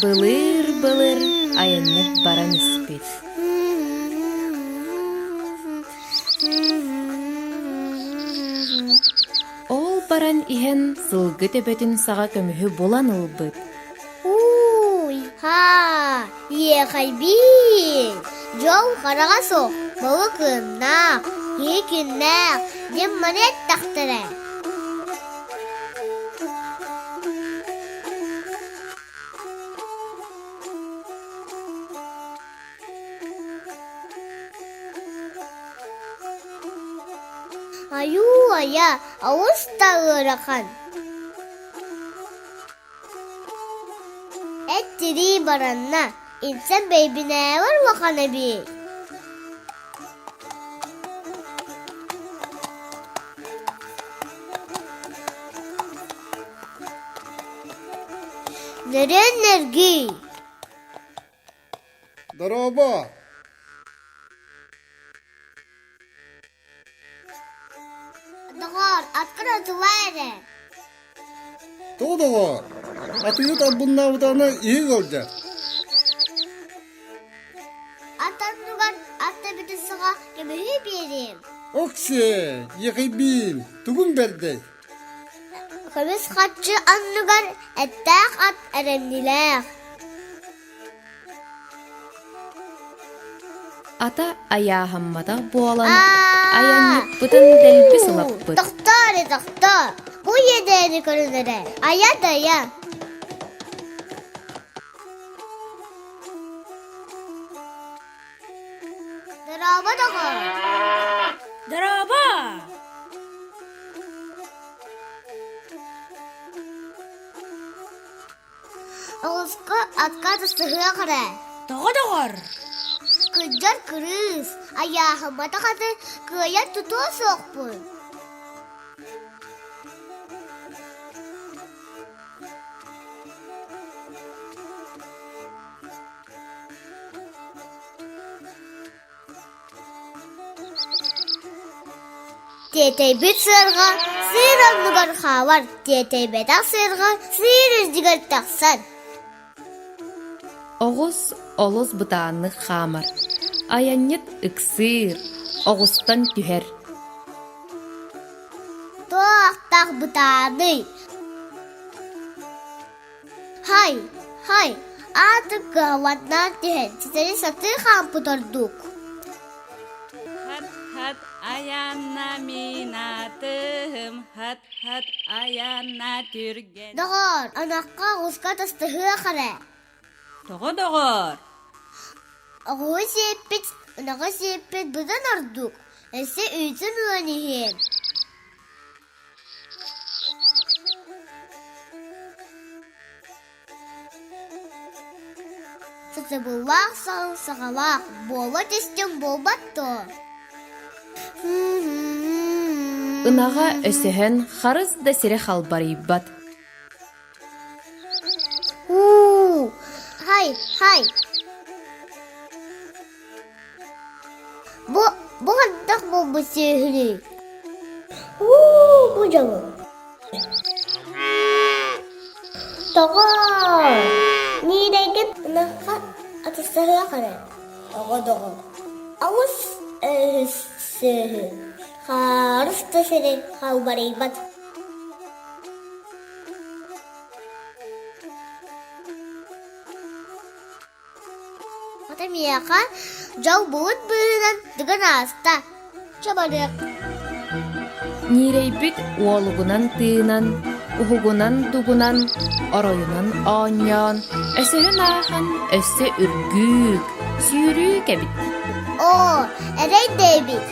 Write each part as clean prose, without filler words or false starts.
Былыыр-былыр айанньыт баран испит. Ол баран иһэн сылгы төбөтүн саҕа көмүһү булан ылбыт. Ууй, һаа, иэхэйбиин! Дьол хараҕа суох, балык ыаннаах, киһи күннээх диэн маны эттэхтэрэ. Айуу-айа, олус да ыарахан. Эт-тирии баранна, инсэн бэйбинээҕэр улахан эбит. Нөрүөн нөргүй! Дорообо! Доҕоор, аккын отула эрэ. Тоҕо доҕоор? Атыыһыт албыннаабытаҕына иһи ыалдьар. Ат анныгар ат төбөтүн саҕа көмүһү биэриэм. Оксиэ, иэхэйбиин, тугун бэрдэй? Көмүс харчы анныгар эттээх ат эрэмньилээх. Ата айааһамматах буолан, айанньыппытын дэлби сылаппыт. Тохтоо эрэ, тохтоо! Бу иэдээни көрөн эрэ, айа да айа! Дорообо, доҕор! Дорообо! Оҕуска акка тустуһуох эрэ. Тоҕо доҕор? Кырдьар кырыыс, айааһамматах аты кыайан тутуо суохпун. Тиэтэйбит сыарҕа сыыр оннугар хаалар, тиэтэйбэтэх сыарҕа сыыр үрдүгэр тахсар. Оҕус олус бытааннык хаамар, айанньыт ыксыыр, оҕустан түһэр. Туохтаах бытааный? Һай, һай, ааты кыһалҕаннаан түһэн ситэри сатыы хаампыт ордук. Хат-хат айанна мин атым, хат-хат айанна түргэн. Доҕоор, анахха оҕуска тастыһыах эрэ. Тоҕо доҕоор? Оҕуһу сиэппит, ынаҕы сиэппит быдан ордук, өссө үүтүн ылан иһиэм. Сатабыллаах саҕын саҕалаах буола түстүм буолбат дуо? Ынаҕа өсөһөн харыс да сири халбарыйбат. Уу, хай, хай. Бу, бу хайдах буолбут сүөһүнүй? Уу, бу дьолу. Тоҕо? Ниирэйгит ынахха атастаһыах эрэ. Тоҕо доҕор? Алыс өһүс сүөһү. Хаарыс да сири халбарыйбат. Хата миэхэ дьол булут быыһынан дыгын ааста. Чэ барыах. Ньирэйбит уолугунан тыынан, уһугунан дугунан, оройунан оонньоон, өсөһөн ааһан өссө үргүүк, сүүрүүк эбит. Оо, эрэй да эбит.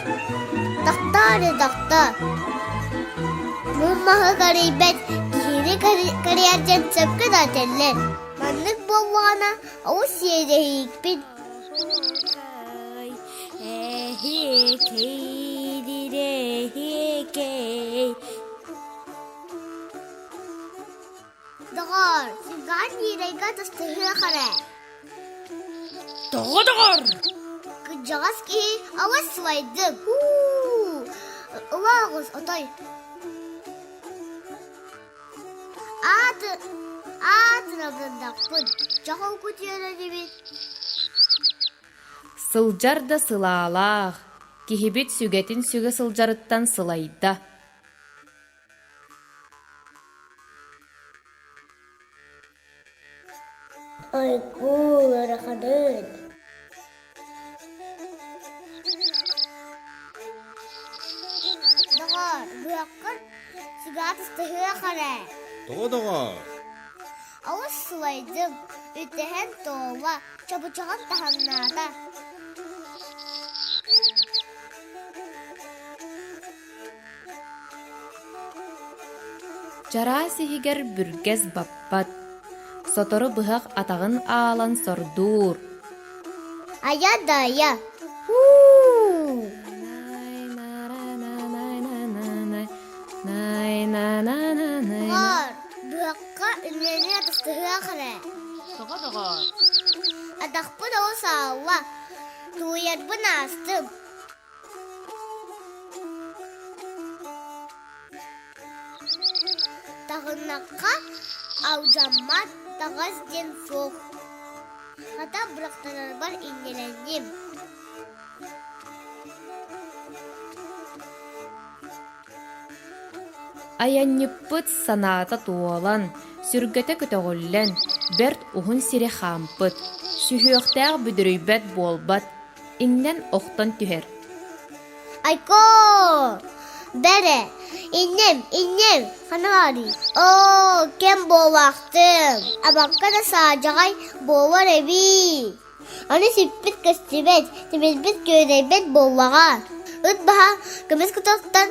Тохтоо эрэ тохтоо. Мун маһы карыйбат киһини карыйар дьон сөпкө да этэллэр. Маннык буоллаҕына Олус сиэдэһиикпин. Доҕоор, сыгаан ньирэйгэ тастыһыах эрэ. Тоҕо доҕор? Кырдьаҕас киһи алыс сылайдым. Һуу, ыла оҕус отой. Ааты... Аатырабындахпын, чохол кутуйар инибин. Сылдьар да сылаалаах, киһибит сүгэтин сүгэ сылдьарыттан сылайда. Айгул ыараханын. Доҕоор, быһаххын сүгэҕэ тыстыһыах эрэ. Тоҕо доҕоор? Олус сылайдым, үтэһэн туолла, чобучаҕым таһымнаата. Чараас иһигэр бүргэс баппат, сотору быһах атаҕын аалан сордуур. Айа да айа! Уу! Доҕоор, быһахха үнүөнү атастыһыах эрэ. Тоҕо доҕоор? Атахпын олус аалла, тууйарбын аастым. Таҕыннахха алдьаммат таҥас диэн суох. Хата бырахтарарбар инньэлэнним. Айанньыппыт санаата туолан, сүргэтэ көтөҕүллэн, бэрт уһун сири хаампыт, сүһүөхтээх бүдүрүйбэт буолбат, иҥнэн охтон түһэр. Айкоо! Бэрэ, иннем, иннем, ханаарый? Оо, кэм буолаахтым, абакка да саадьаҕай буолар эбии. Аны сиппит көстүбэт, тимирбит күөрэйбэт буоллаҕа. Ыт баһа көмүс кутахтан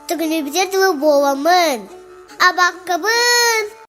төкүнүйбүтэр дылы буоламмын. Абаккабын!